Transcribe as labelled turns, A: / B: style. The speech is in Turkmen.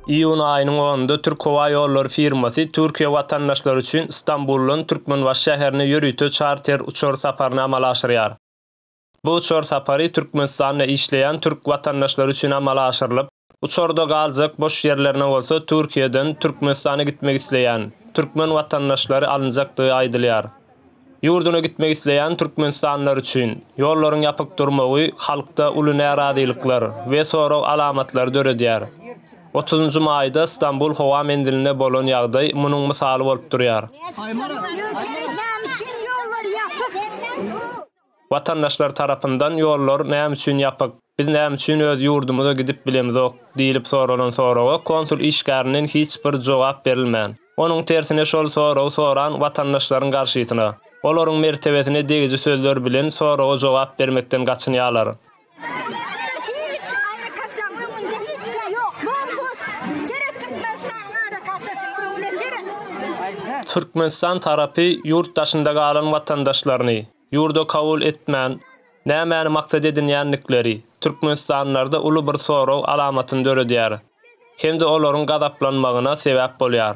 A: Iýun aýynyň onunda Türk howa ýollary firmasy Türkiýe watandaşlary üçin Stambuldan Türkmenbaşy şäherine ýörite çarter uçar saparyny amala aşyrýar. Bu uçar sapary Türkmenistanda işleýän türk watandaşlary üçin amala aşyrylyp, uçarda galjak boş ýerlerine bolsa Türkiýeden Türkmenistana gitmek isleýän türkmen watandaşlary alynjakdygy aýdylýar. Ýurduna gitmek isleýän türkmenistanlylar üçin ýollaryň ýapyk durmagy halkda uly närazylyklar we sorag alamatlary döredýär. Otuzynjy maýda Stambul howa menzilinde bolan ýagdaý munuň mysaly bolup durýar. Watandaşlar tarapyndan ýollar näme üçin ýapyk, biz näme üçin öz ýurdumyza gidip bilemzok diýlip soralan soraga konsul işgärinden hiç bir jogap berilmän, onuň tersine şol soragy soran watandaşlaryň garşysyna, olaryň mertebesine degiji sözler bilen soraga jogap bermekden gaçynýarlar.
B: Seret hiç arakassaň öňünde hiç kim ýok bom-boş seret Türkmenistanyň arakassasynyň öňüne seret.
A: Türkmenistan tarapy ýurt daşynda galan watandaşlaryny ýurda kabul etmän, nämäni maksat edinýändikleri türkmenistanlylarda uly bir sorag alamatyny döredýär hem-de olaryň gazaplanmagyna sebäp bolýar.